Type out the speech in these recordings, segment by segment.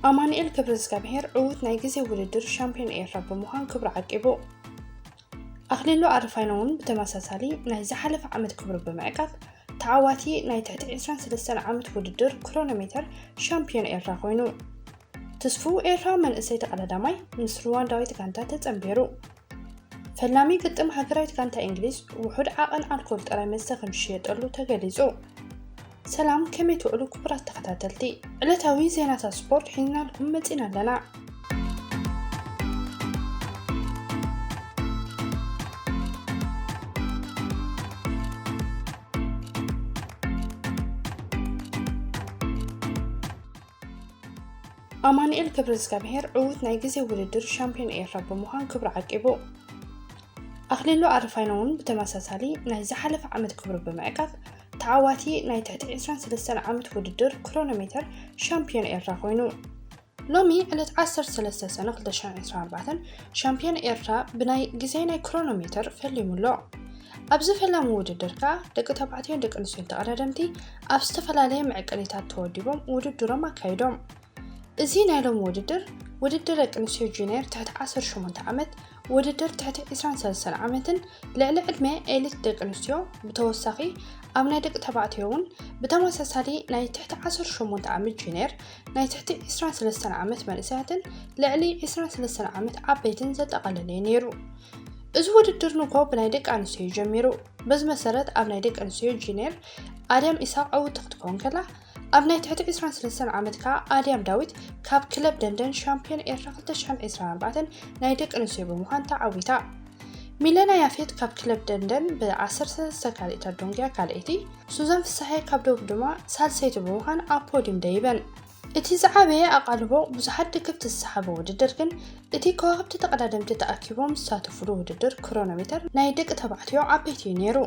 ኣማኑኤል ገብረዝጋብሄር ዕዉት ናይ ግዜ ውድድር ሻምፒዮን ኤርትራ ብምዃን ክብሩ ዓቂቡ። ኣኽሊሉ ኣረፋይነ እውን ብተመሳሳሊ ናይ ዝሓለፈ ዓመት ክብሩ ብምዕቃብ፣ ተዓዋቲ ናይ ትሕቲ ዕስራን ሰለስተን ዓመት ውድድር ክሮኖሜተር ሻምፒዮን ኤርትራ ኮይኑ። ትስፉው ኤርትራዊ መንእሰይ ተቐዳዳማይ ምስ ሩዋንዳዊት ጋንታ ተጸንቢሩ። ፈላሚ ግጥም ሃገራዊት ጋንታ እንግሊዝ ውሑድ ዓቐን ኣልኮል ጥራይ መስተ ከም ዝሽየጠሉ ተገሊጹ። ሰላም፣ ከመይ ትውዕሉ ክቡራት ተኸታተልቲ? ዕለታዊ ዜናታት ስፖርት ሒዝናልኩም መጺና ኣለና። ኣማኑኤል ገብረዝጋብሄር ዕዉት ናይ ግዜ ውድድር ሻምፒዮን ኤርትራ ብምዃን ክብሩ ዓቂቡ። ኣኽሊሉ ኣረፋይነ እውን ብተመሳሳሊ ናይ ዝሓለፈ ዓመት ክብሩ ብምዕቃብ፣ ተዓዋቲ ናይ ትሕቲ ዕስራን ሰለስተን ዓመት ውድድር ክሮኖሜተር ሻምፒዮን ኤርትራ ኮይኑ። ሎሚ ዕለት ዓሰርተ ሰለስተ ሰነ ክልተ ሽሕን ዕስራን ኣርባዕተን ሻምፒዮን ኤርትራ ብናይ ግዜ ናይ ክሮኖሜተር ፈሊሙ ኣሎ። ኣብዚ ፈላሚ ውድድር ከኣ ደቂ ተባዕትዮን ደቂ ኣንስትዮን ተቐዳደምቲ ኣብ ዝተፈላለየ መዐቀኒታት ተወዲቦም ውድድሮም ኣካይዶም። እዚ ናይ ሎሚ ውድድር፣ ውድድር ደቂ ኣንስትዮ ጁኒየር ትሕቲ ዓሰርተ ሸሞንተ ዓመት፣ ውድድር ትሕቲ ዕስራን ሰለስተን ዓመትን ልዕሊ ዕድመ ኤሊት ደቂ ኣንስትዮ፣ ብተወሳኺ ኣብ ናይ ደቂ ተባዕትዮ እውን ብተመሳሳሊ ናይ ትሕቲ ዓሰርተ ሸሞንተ ዓመት ጁኒየር፣ ናይ ትሕቲ ዕስራን ሰለስተን ዓመት መንእሰያትን ልዕሊ ዕስራን ሰለስተን ዓመት ዓበይትን ዘጠቓለለ እዩ ነይሩ። እዚ ውድድር ንግሆ ብናይ ደቂ ኣንስትዮ እዩ ጀሚሩ። በዚ መሰረት ኣብ ናይ ደቂ ኣንስትዮ ጁኒየር ኣድያም ኢሳቕ ዕውትቲ ክትከውን ከላ፣ ኣብ ናይ ትሕቲ ዕስራን ሰለስተን ዓመት ከኣ ኣድያም ዳዊት ካብ ክለብ ደንደን ሻምፒዮን ኤርትራ ክልተ ሽሕን ዕስራን ኣርባዕተን ናይ ደቂ ኣንስትዮ ብምዃን ተዓዊታ። ሚለና ያፌት ካብ ክለብ ደንደን ብ ዓሰርተ ሰለስተ ካልኢታት ዶንግያ ካልኣይቲ፣ ሱዛን ፍስሓየ ካብ ደቡብ ድማ ሳልሰይቲ ብምዃን ኣብ ፖዲዩም ደይበን። እቲ ዝዓበየ ኣቓልቦ ብዙሓት ደገፍቲ ዝሰሓቦ ውድድር ግን፣ እቲ ከዋኽብቲ ተቐዳደምቲ ተኣኪቦም ዝሳተፉሉ ውድድር ክሮኖሜተር ናይ ደቂ ተባዕትዮ ዓበይቲ እዩ ነይሩ።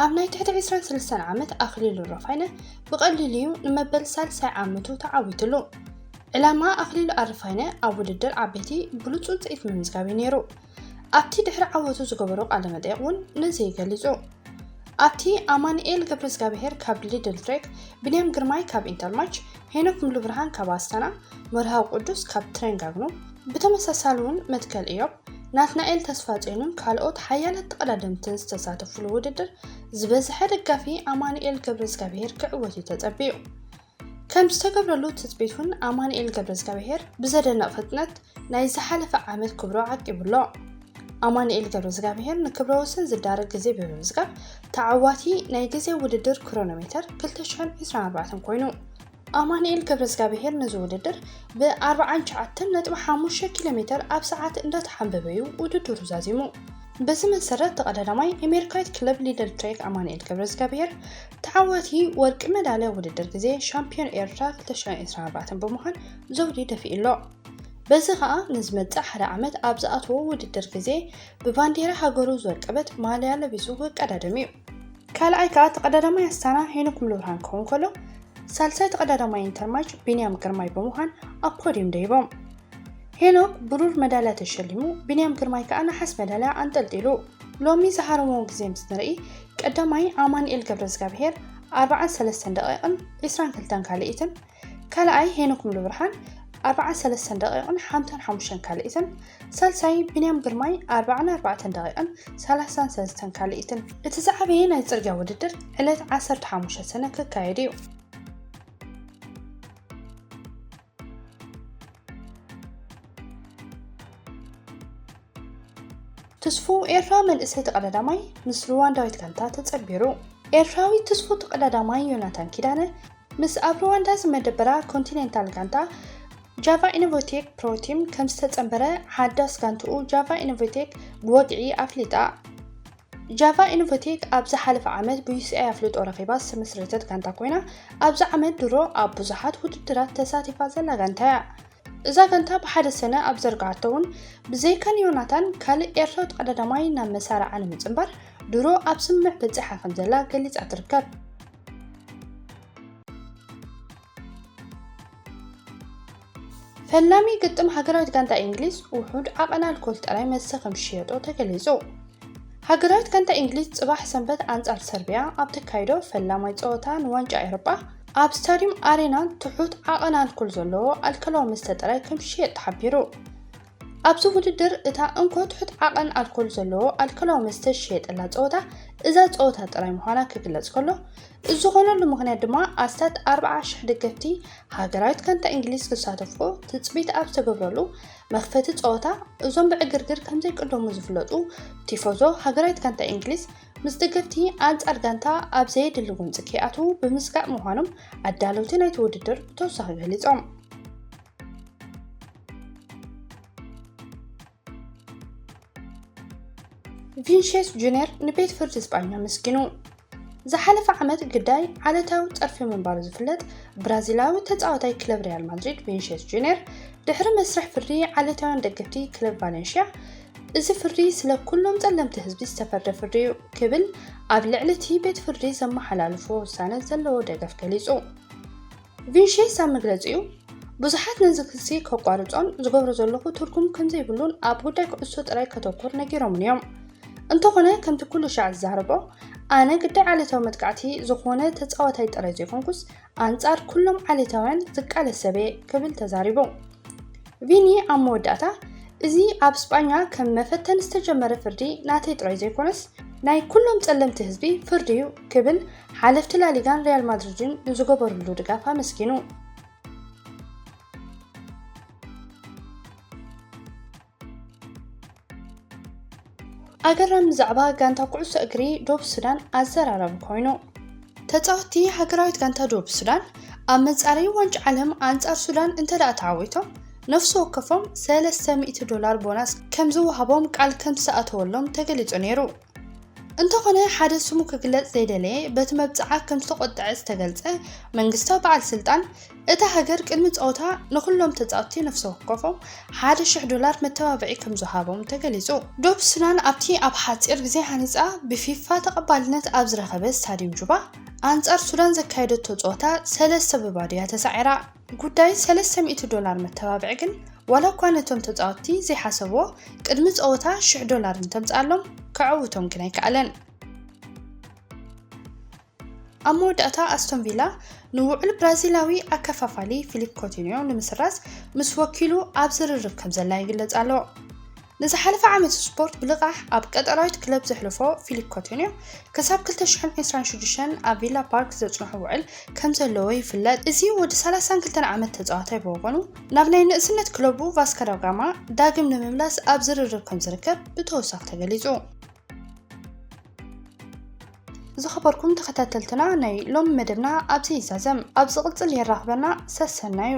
ኣብ ናይ ትሕቲ ዕስራን ሰለስተን ዓመት ኣኽሊሉ ኣረፋይነ ብቐሊሉ እዩ ንመበል ሳልሳይ ዓመቱ ተዓዊትሉ። ዕላማ ኣኽሊሉ ኣረፋይነ ኣብ ውድድር ዓበይቲ ብሉጽ ውጽኢት ምምዝጋብ እዩ ነይሩ። ኣብቲ ድሕሪ ዓወቱ ዝገበሮ ቃለ መጠይቕ እውን ነዚ ገሊጹ። ኣብቲ ኣማኑኤል ገብረዝጋብሄር ካብ ሊድል ትሬክ፣ ብንያም ግርማይ ካብ ኢንተርማች፣ ሄኖክ ሙሉብርሃን ካብ ኣስታና፣ መርሃዊ ቅዱስ ካብ ትሬንጋግኖ፣ ብተመሳሳሊ እውን መትከል እዮብ፣ ናትናኤል ተስፋጽዮንን ካልኦት ሓያላት ተቐዳደምትን ዝተሳተፉሉ ውድድር፣ ዝበዝሐ ደጋፊ ኣማኑኤል ገብረዝጋብሄር ክዕወት እዩ ተጸቢዩ። ከም ዝተገብረሉ ትጽቢት እውን ኣማኑኤል ገብረዝጋብሄር ብዘደንቕ ፍጥነት ናይ ዝሓለፈ ዓመት ክብሩ ዓቂቡ ኣሎ። ኣማኑኤል ገብረዝጋብሄር ንክብረ ወሰን ዝዳረግ ግዜ ብምምዝጋብ ተዓዋቲ ናይ ግዜ ውድድር ክሮኖሜተር ክልተ ሽሕን ዕስራን ኣርባዕተን ኮይኑ። ኣማኑኤል ገብረዝጋብሄር ነዚ ውድድር ብ ኣርብዓን ትሽዓተን ነጥቢ ሓሙሽተ ኪሎ ሜተር ኣብ ሰዓት እንዳተሓንበበ እዩ ውድድሩ ዛዚሙ። በዚ መሰረት ተቐዳዳማይ ኣሜሪካዊት ክለብ ሊድል ትሬክ ኣማኑኤል ገብረዝጋብሄር ተዓዋቲ ወርቂ መዳልያ ውድድር ግዜ ሻምፒዮን ኤርትራ ክልተ ሽሕን ዕስራን ኣርባዕተን ብምዃን ዘውዲ ደፊኡ ኣሎ። በዚ ኸኣ ንዝመጽእ ሓደ ዓመት ኣብ ዝኣትዎ ውድድር ግዜ ብባንዴራ ሃገሩ ዝወቀበት ማልያ ለቢሱ ክቀዳደም እዩ። ካልኣይ ከኣ ተቐዳዳማይ ኣስታና ሄኖክ ሙሉብርሃን ክኸውን ከሎ፣ ሳልሳይ ተቐዳዳማይ ኢንተርማች ቢንያም ግርማይ ብምዃን ኣብ ፖዲዩም ደይቦም። ሄኖክ ብሩር መዳልያ ተሸሊሙ፣ ቢንያም ግርማይ ከኣ ነሓስ መዳልያ ኣንጠልጢሉ። ሎሚ ዝሃረሞ ግዜ ምስ ንርኢ፣ ቀዳማይ ኣማኑኤል ገብረዝጋብሄር ኣርብዓን ሰለስተን ደቂቕን ዕስራን ክልተን ካልኢትን፣ ካልኣይ ሄኖክ ሙሉብርሃን ኣርብዓን ሰለስተን ደቂቕን ሓምሳን ሓሙሽተን ካልኢትን፣ ሳልሳይ ቢንያም ግርማይ ኣርብዓን ኣርባዕተን ደቂቕን ሰላሳን ሰለስተን ካልኢትን። እቲ ዝዓበየ ናይ ጽርግያ ውድድር ዕለት ዓሰርተ ሓሙሽተ ሰነ ክካየድ እዩ። ትስፉው ኤርትራዊ መንእሰይ ተቐዳዳማይ ምስ ሩዋንዳዊት ጋንታ ተጸንቢሩ። ኤርትራዊ ትስፉው ተቐዳዳማይ ዮናታን ኪዳነ ምስ ኣብ ሩዋንዳ ዝመደበራ ኮንቲኔንታል ጋንታ ጃቫ ኢኖቬቴክ ፕሮ ቲም ከም ዝተጸንበረ ሓዳስ ጋንትኡ ጃቫ ኢኖቬቴክ ብወግዒ ኣፍሊጣ። ጃቫ ኢኖቬቴክ ኣብ ዝሓለፈ ዓመት ብዩሲኣይ ኣፍልጦ ረኺባ ዝተመስረተት ጋንታ ኮይና፣ ኣብዚ ዓመት ድሮ ኣብ ብዙሓት ውድድራት ተሳቲፋ ዘላ ጋንታ እያ። እዛ ጋንታ ብሓደ ሰነ ኣብ ዘርግሓቶ እውን፣ ብዘይካ ንዮናታን ካልእ ኤርትራዊ ተቐዳዳማይ ናብ መሳርዓ ንምጽንባር ድሮ ኣብ ስምምዕ በጺሓ ከም ዘላ ገሊጻ ትርከብ። ፈላሚ ግጥም ሃገራዊት ጋንታ እንግሊዝ ውሑድ ዓቐን ኣልኮል ጥራይ መስተ ከም ዝሽየጦ ተገሊጹ። ሃገራዊት ጋንታ እንግሊዝ ጽባሕ ሰንበት ኣንጻር ሰርቢያ ኣብ ተካይዶ ፈላማይ ጸወታ ንዋንጫ ኤውሮጳ ኣብ ስታዲየም ኣሬና ትሑት ዓቐን ኣልኮል ዘለዎ ኣልኮላዊ መስተ ጥራይ ከም ዝሽየጥ ተሓቢሩ። ኣብዚ ውድድር እታ እንኮ ትሑት ዓቐን ኣልኮል ዘለዎ ኣልኮላዊ መስተ ዝሽየጠላ ጸወታ እዛ ጸወታ ጥራይ ምዃና ክግለጽ ከሎ፣ እዚ ዝኾነሉ ምኽንያት ድማ ኣስታት ኣርብዓ ሽሕ ደገፍቲ ሃገራዊት ጋንታ እንግሊዝ ክሳተፍዎ ትጽቢት ኣብ ዝተገብረሉ መኽፈቲ ጸወታ፣ እዞም ብዕግርግር ከም ዘይቅደሙ ዝፍለጡ ቲፎዞ ሃገራዊት ጋንታ እንግሊዝ ምስ ደገፍቲ ኣንጻር ጋንታ ኣብ ዘየድሊ ጎንጺ ከይኣትዉ ብምስጋእ ምዃኖም ኣዳለውቲ ናይቲ ውድድር ብተወሳኺ ገሊጾም። ቪንሽስ ጁኒየር ንቤት ፍርዲ ስጳኛ ኣመስጊኑ። ዝሓለፈ ዓመት ግዳይ ዓለታዊ ጸርፊ ምንባሩ ዝፍለጥ ብራዚላዊ ተጻዋታይ ክለብ ሪያል ማድሪድ ቪንሽስ ጁኒየር ድሕሪ መስርሕ ፍርዲ ዓለታውያን ደገፍቲ ክለብ ቫለንሽያ፣ እዚ ፍርዲ ስለ ኩሎም ጸለምቲ ህዝቢ ዝተፈርደ ፍርዲ እዩ ክብል ኣብ ልዕሊ እቲ ቤት ፍርዲ ዘመሓላልፎ ውሳነ ዘለዎ ደገፍ ገሊጹ። ቪንሽስ ኣብ መግለጺኡ፣ ብዙሓት ነዚ ክሲ ከቋርጾን ዝገብሮ ዘለኹ ትርጉም ከምዘይብሉን ኣብ ጉዳይ ኩዕሶ ጥራይ ከተኩር ነጊሮምን እዮም። እንተኾነ ከምቲ ኩሉ ሻዕ ዝዛረቦ፣ ኣነ ግዳይ ዓሌታዊ መጥቃዕቲ ዝኾነ ተጻዋታይ ጥራይ ዘይኮንኩስ ኣንጻር ኩሎም ዓሌታውያን ዝቃለስ ሰብ እየ ክብል ተዛሪቡ። ቪኒ ኣብ መወዳእታ፣ እዚ ኣብ ስጳኛ ከም መፈተኒ ዝተጀመረ ፍርዲ ናተይ ጥራይ ዘይኮነስ ናይ ኩሎም ጸለምቲ ህዝቢ ፍርዲ እዩ ክብል ሓለፍቲ ላሊጋን ሪያል ማድሪድን ንዝገበሩሉ ድጋፍ ኣመስጊኑ። ኣገራሚ ዛዕባ ጋንታ ኩዕሶ እግሪ ዶብ ሱዳን ኣዘራራቢ ኮይኑ። ተጻወትቲ ሃገራዊት ጋንታ ዶብ ሱዳን ኣብ መጻረዪ ዋንጫ ዓለም ኣንጻር ሱዳን እንተ ደኣ ተዓዊቶም፣ ነፍሲ ወከፎም ሰለስተ ሚእቲ ዶላር ቦናስ ከም ዝወሃቦም ቃል ከም ዝተኣተወሎም ተገሊጹ ነይሩ። እንተኾነ፣ ሓደ ስሙ ክግለጽ ዘይደለየ በቲ መብጽዓ ከም ዝተቖጥዐ ዝተገልጸ መንግስታዊ በዓል ስልጣን፣ እታ ሃገር ቅድሚ ጸወታ ንኹሎም ተጻወትቲ ነፍሲ ወከፎም ሓደ ሽሕ ዶላር መተባብዒ ከም ዝሃቦም ተገሊጹ። ዶብ ሱዳን ኣብቲ ኣብ ሓጺር ግዜ ሃኒጻ ብፊፋ ተቐባልነት ኣብ ዝረኸበ ስታዲየም ጁባ ኣንጻር ሱዳን ዘካየደቶ ጸወታ ሰለስተ ብባዶ እያ ተሳዒራ። ጉዳይ ሰለስተ ሚእቲ ዶላር መተባብዒ ግን ዋላ እኳ ነቶም ተጻወትቲ ዘይሓሰብዎ ቅድሚ ጸወታ ሽሕ ዶላር እንተምጽኣሎም ከዕውቶም ግን ኣይከኣለን። ኣብ መወዳእታ ኣስቶን ቪላ ንውዕል ብራዚላዊ ኣከፋፋሊ ፊሊፕ ኮቲኒዮ ንምስራዝ ምስ ወኪሉ ኣብ ዝርርብ ከም ዘላ ይግለጽ ኣሎ። ንዝሓለፈ ዓመት ስፖርት ብልቓሕ ኣብ ቀጠራዊት ክለብ ዘሕለፎ ፊሊፕ ኮቲኒዮ ክሳብ ክልተ ሽሕን ዕስራን ሽዱሽተን ኣብ ቪላ ፓርክ ዘጽንሖ ውዕል ከም ዘለዎ ይፍለጥ። እዚ ወዲ ሰላሳን ክልተን ዓመት ተጻዋታይ ብወገኑ ናብ ናይ ንእስነት ክለቡ ቫስኮ ዳ ጋማ ዳግም ንምምላስ ኣብ ዝርርብ ከም ዝርከብ ብተወሳኺ ተገሊጹ። ዝኸበርኩም ተኸታተልትና፣ ናይ ሎም መደብና ኣብዚ ይዛዘም። ኣብ ዝቕጽል የራኽበና። ሰሰናዩ።